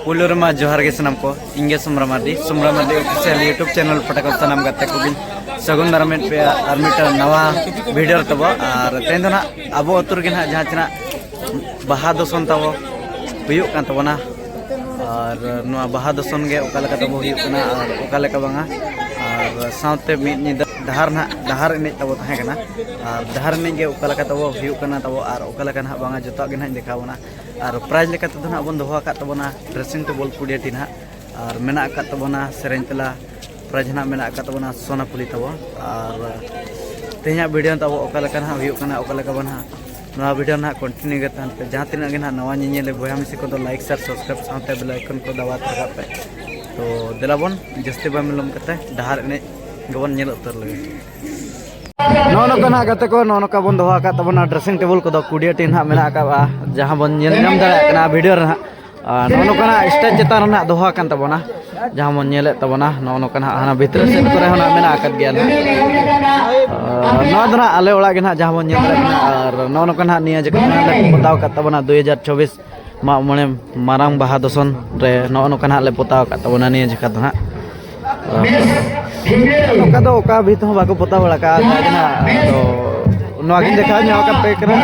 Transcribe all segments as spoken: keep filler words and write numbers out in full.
ᱯᱩᱭᱞᱩ ᱨᱮᱢᱟ ᱡᱚᱦᱟᱨ ᱜᱮ ᱥᱟᱱᱟᱢ ᱠᱚ, ᱤᱧ ᱜᱮ Sumra Mardi, Sumra Mardi official YouTube channel ᱯᱟᱦᱴᱟ ᱠᱷᱚᱱ ᱥᱟᱱᱟᱢ ᱜᱟᱛᱮ ᱠᱚᱜᱮᱧ ᱥᱟᱹᱜᱩᱱ ᱫᱟᱨᱟᱢᱮᱫ ᱯᱮᱭᱟ ᱟᱨ ᱢᱤᱫᱴᱟᱝ ᱱᱟᱣᱟ ᱵᱷᱤᱰᱤᱭᱳ ᱨᱮ ᱛᱟᱵᱚ᱾ ᱟᱨ ᱛᱮᱦᱮᱧ ᱫᱚ ᱱᱟᱦᱟᱜ ᱟᱵᱚ ᱟᱹᱛᱩ ᱨᱮᱜᱮ ᱱᱟᱦᱟᱜ ᱡᱟᱦᱟᱸ ᱛᱤᱱᱟᱹᱜ ᱵᱟᱦᱟ ᱫᱚᱥᱚᱱ ᱛᱟᱵᱚ ᱦᱩᱭᱩᱜ ᱠᱟᱱ ᱛᱟᱵᱚᱱᱟ, ᱟᱨ ᱱᱚᱣᱟ ᱵᱟᱦᱟ ᱫᱚᱥᱚᱱ ᱜᱮ ᱚᱠᱟ ᱞᱮᱠᱟ ᱛᱟᱵᱚ ᱦᱩᱭᱩᱜ ᱠᱟᱱᱟ ᱟᱨ ᱚᱠᱟ ᱞᱮᱠᱟ ᱵᱟᱝᱟ, ᱟᱨ ᱥᱟᱶᱛᱮ ᱢᱤᱫ ᱧᱤᱫᱟᱹ ᱰᱟᱦᱟᱨ ᱱᱟᱦᱟᱜ, ᱰᱟᱦᱟᱨ ᱮᱱᱮᱡ ᱛᱟᱵᱚ ᱛᱟᱦᱮᱸ ᱠᱟᱱᱟ, ᱟᱨ ᱰᱟᱦᱟᱨ ᱮᱱᱮᱡ ᱜᱮ ᱚᱠᱟ ᱞᱮᱠᱟ ᱛᱟᱵᱚ ᱦᱩᱭᱩᱜ ᱠᱟᱱᱟ ᱛᱟᱵᱚ ᱟᱨ ᱚᱠᱟ ᱞᱮᱠᱟ ᱱᱟᱦᱟᱜ ᱵᱟᱝᱟ, ᱡᱚᱛᱚᱣᱟᱜ ᱜᱮ ᱱᱟᱦᱟᱜ ᱤᱧ ᱫᱮᱠᱷᱟᱣ ᱵᱚᱱᱟ᱾ ᱟᱨ ᱯᱨᱟᱭᱤᱡᱽ ᱞᱮᱠᱟ ᱛᱮᱫᱚ ᱱᱟᱦᱟᱜ ᱵᱚᱱ ᱫᱚᱦᱚ ᱟᱠᱟᱫ ᱛᱟᱵᱚᱱᱟ ᱰᱨᱮᱥᱤᱝ ᱴᱮᱵᱚᱞ ᱠᱩᱲᱤᱭᱟᱹᱴᱤ ᱱᱟᱦᱟᱜ, ᱟᱨ ᱢᱮᱱᱟᱜ ᱟᱠᱟᱫ ᱛᱟᱵᱚᱱᱟ ᱥᱮᱨᱮᱧ ᱛᱮᱞᱟ, ᱯᱨᱟᱭᱤᱡᱽ ᱱᱟᱦᱟᱜ ᱢᱮᱱᱟᱜ ᱟᱠᱟᱫ ᱛᱟᱵᱚᱱᱟ ᱥᱳᱱᱟ ᱯᱷᱩᱞᱤ ᱛᱟᱵᱚ᱾ ᱟᱨ ᱛᱮᱦᱮᱧᱟᱜ ᱵᱷᱤᱰᱤᱭᱳ ᱛᱟᱵᱚ ᱚᱠᱟ ᱞᱮᱠᱟ ᱱᱟᱦᱟᱜ ᱦᱩᱭᱩᱜ ᱠᱟᱱᱟ, ᱚᱠᱟ ᱞᱮᱠᱟ ᱵᱟᱝ ᱱᱟᱦᱟᱜ, ᱱᱚᱣᱟ ᱵᱷᱤᱰᱤᱭᱳ ᱱᱟᱦᱟᱜ ᱠᱚᱱᱴᱤᱱᱤᱭᱩ ᱜᱮ ᱛᱟᱦᱮᱱ ᱯᱮ᱾ ᱡᱟᱦᱟᱸ ᱛᱤᱱᱟᱹᱜ ᱜᱮ ᱱᱟᱦᱟᱜ ᱱᱟᱣᱟ ᱧᱮᱧᱮᱞᱤᱭᱟᱹ ᱵᱚᱭᱦᱟ ᱢᱤᱥᱤ ᱠᱚᱫᱚ ᱞᱟᱭᱤᱠ, ᱥᱮᱭᱟᱨ, ᱥᱟᱵᱥᱠᱨᱟᱭᱤᱵ ᱥᱟᱶᱛᱮ ᱵᱮᱞ ᱟᱭᱠᱚᱱ ᱠᱚ ᱫᱟᱵᱟᱣ ᱛᱚᱨᱟ ᱠᱟᱜ ᱯᱮ᱾ ᱛᱚ ᱫᱮᱞᱟ ᱵᱚᱱ ᱡᱟᱹᱥᱛᱤ ᱵᱟᱝ ᱵᱤᱞᱚᱢ ᱠᱟᱛᱮ ᱰᱟᱦᱟᱨ ᱮᱱᱮᱡ ᱜᱮᱵᱚᱱ ᱧᱮᱞ ᱩᱛᱟᱹᱨ ᱞᱮᱜᱮ᱾ ᱱᱚᱜᱼᱚ ᱱᱚᱝᱠᱟ ᱱᱟᱦᱟᱜ ᱜᱟᱛᱮ ᱠᱚ, ᱱᱚᱜᱼᱚ ᱱᱚᱝᱠᱟ ᱵᱚᱱ ᱫᱚᱦᱚ ᱟᱠᱟᱫ ᱛᱟᱵᱚᱱᱟ ᱰᱨᱮᱥᱤᱝ ᱴᱮᱵᱚᱞ ᱠᱚᱫᱚ ᱠᱩᱲᱤᱭᱟᱹᱴᱤ ᱱᱟᱦᱟᱜ ᱢᱮᱱᱟᱜ ᱟᱠᱟᱫᱼᱟ, ᱡᱟᱦᱟᱸ ᱵᱚᱱ ᱧᱮᱞ ᱧᱟᱢ ᱫᱟᱲᱮᱭᱟᱜ ᱠᱟᱱᱟ ᱵᱷᱤᱰᱤᱭᱳ ᱨᱮ ᱱᱟᱦᱟᱜ᱾ ᱟᱨ ᱱᱚᱜᱼᱚ ᱱᱚᱝᱠᱟ ᱱᱟᱦᱟᱜ ᱥᱴᱮᱡᱽ ᱪᱮᱛᱟᱱ ᱨᱮ ᱱᱟᱦᱟᱜ ᱫᱚᱦᱚ ᱟᱠᱟᱱ ᱛᱟᱵᱚᱱᱟ, ᱡᱟᱦᱟᱸ ᱵᱚᱱ ᱧᱮᱞᱮᱫ ᱛᱟᱵᱚᱱᱟ, ᱱᱚᱜᱼᱚ ᱱᱚᱝᱠᱟ ᱱᱟᱦᱟᱜ ᱦᱟᱱᱟ ᱵᱷᱤᱛᱨᱤ ᱥᱮᱫ ᱠᱚᱨᱮ ᱦᱚᱸ ᱱᱟᱦᱟᱜ ᱢᱮᱱᱟᱜ ᱟᱠᱟᱫ ᱜᱮᱭᱟ ᱱᱟᱦᱟᱜ᱾ ᱟᱨ ᱱᱚᱣᱟ ᱫᱚ ᱱᱟᱦᱟᱜ ᱟᱞᱮ ᱚᱲᱟᱜ ᱜᱮ ᱱᱟᱦᱟᱜ, ᱡᱟᱦᱟᱸ ᱵᱚᱱ ᱧᱮᱞ ᱫᱟᱲᱮᱭᱟᱜ ᱠᱟᱱᱟ᱾ ᱟᱨ ᱱᱚᱜᱼᱚ ᱱᱚᱝᱠᱟ ᱱᱟᱦᱟᱜ ᱱᱤᱭᱟᱹ ᱡᱚᱠᱷᱚᱱ ᱱᱟᱦᱟᱜ ᱞᱮ ᱯᱚᱛᱟᱣ ᱟᱠᱟᱫ ᱛᱟᱵᱚᱱᱟ ᱫᱩᱭ ᱦᱟᱡᱟᱨ ᱪᱚᱵᱵᱤᱥ ᱢᱟᱜ ᱢᱚᱬᱮ ᱢᱟᱨᱟᱝ ᱵᱟᱦᱟ ᱫᱚᱥᱚᱱ ᱨᱮ ᱱᱚᱜᱼᱚ ᱱᱚᱝᱠᱟ ᱱᱟᱦᱟᱜ ᱞᱮ ᱯᱚᱛᱟᱣ ᱟᱠᱟᱫ ᱛᱟᱵᱚᱱᱟ ᱱᱤᱭᱟᱹ ᱡᱚᱠᱷᱟ ᱫᱚ ᱱᱟᱦᱟᱜ᱾ ᱟᱨ ᱱᱚᱝᱠᱟ ᱫᱚ ᱚᱠᱟ ᱵᱷᱤᱛ ᱦᱚᱸ ᱵᱟᱠᱚ ᱯᱚᱛᱟᱣ ᱵᱟᱲᱟ ᱠᱟᱜᱼᱟ, ᱚᱱᱠᱟ ᱜᱮ ᱱᱟᱦᱟᱜ᱾ ᱟᱫᱚ ᱱᱚᱣᱟ ᱜᱤᱧ ᱫᱮᱠᱷᱟᱣ ᱧᱚᱜ ᱟᱠᱟᱫ ᱯᱮ ᱠᱟᱱᱟ᱾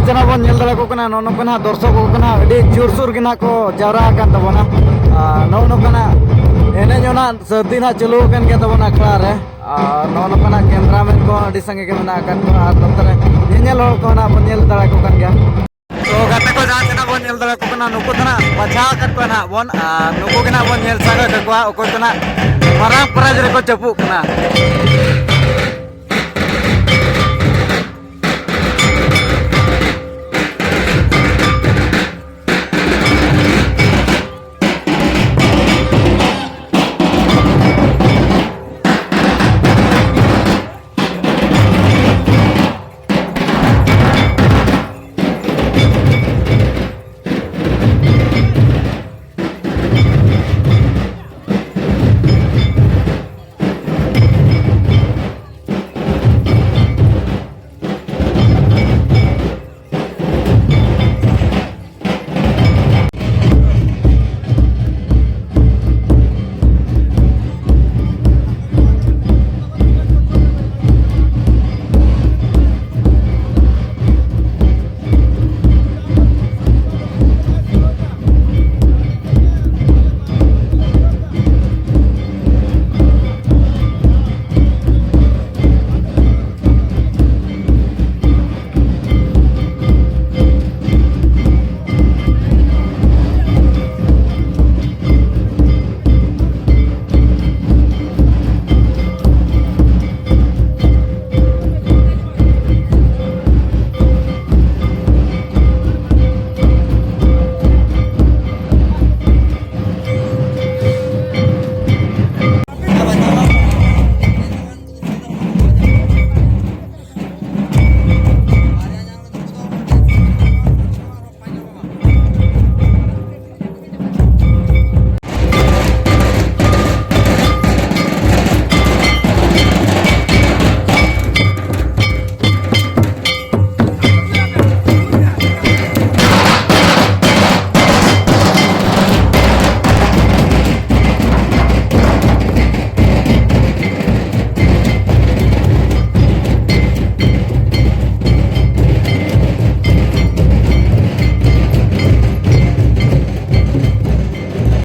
ᱠᱟᱱᱟ ᱵᱚᱱ, ᱧᱮᱞ ᱫᱟᱲᱮ ᱠᱚ ᱠᱟᱱᱟ, ᱱᱚᱜᱼᱚ ᱱᱚᱝᱠᱟ ᱱᱟᱜ ᱫᱚᱨᱥᱚᱠ ᱠᱚ ᱠᱟᱱᱟ, ᱟᱹᱰᱤ ᱡᱳᱨᱥᱳᱨ ᱜᱮ ᱱᱟᱜ ᱠᱚ ᱡᱟᱣᱨᱟ ᱟᱠᱟᱱ ᱛᱟᱵᱚᱱᱟ᱾ ᱟᱨ ᱱᱚᱜᱼᱚ ᱱᱚᱝᱠᱟ ᱱᱟᱜ ᱮᱱᱮᱡ ᱦᱚᱸ ᱱᱟᱜ ᱥᱟᱹᱨᱫᱤ ᱱᱟᱜ ᱪᱟᱹᱞᱩ ᱟᱠᱟᱱ ᱜᱮᱭᱟ ᱛᱟᱵᱚᱱᱟ ᱟᱠᱷᱲᱟ ᱨᱮ᱾ ᱟᱨ ᱱᱚᱜᱼᱚ ᱱᱚᱝᱠᱟ ᱱᱟᱜ ᱠᱮᱢᱨᱟᱢᱮᱱ ᱠᱚᱦᱚᱸ ᱟᱹᱰᱤ ᱥᱟᱸᱜᱮ ᱜᱮ ᱢᱮᱱᱟᱜ ᱟᱠᱟᱫ ᱠᱚᱣᱟ, ᱟᱨ ᱱᱚᱛᱮ ᱨᱮ ᱧᱮᱧᱮᱞ ᱦᱚᱲ ᱠᱚᱦᱚᱸ ᱱᱟᱜ ᱵᱚᱱ ᱧᱮᱞ ᱫᱟᱲᱮ ᱠᱚ ᱠᱟᱱ ᱜᱮᱭᱟ᱾ ᱛᱚ ᱜᱟᱛᱮ ᱠᱚ, ᱡᱟᱦᱟᱸ ᱛᱤᱱᱟᱹᱜ ᱵᱚᱱ ᱧᱮᱞ ᱫᱟᱲᱮ ᱠᱚ ᱠᱟᱱᱟ, ᱱᱩᱠᱩ ᱫᱚ ᱱᱟᱜ ᱵᱟᱪᱷᱟᱣ ᱟᱠᱟᱫ ᱠᱚᱣᱟ ᱱᱟᱜ ᱵᱚᱱ, ᱟᱨ ᱱᱩᱠᱩ ᱜᱮ ᱱᱟᱜ ᱵᱚᱱ ᱧᱮᱞ ᱥᱟᱸᱜᱮ ᱠᱟᱠᱚᱣᱟ, ᱚᱠᱚᱭ ᱠᱚ ᱱᱟᱜ ᱢᱟᱨᱟᱝ ᱯᱨᱟᱭᱤᱡᱽ ᱨᱮᱠᱚ ᱪᱟᱯᱚᱜ ᱠᱟᱱᱟ᱾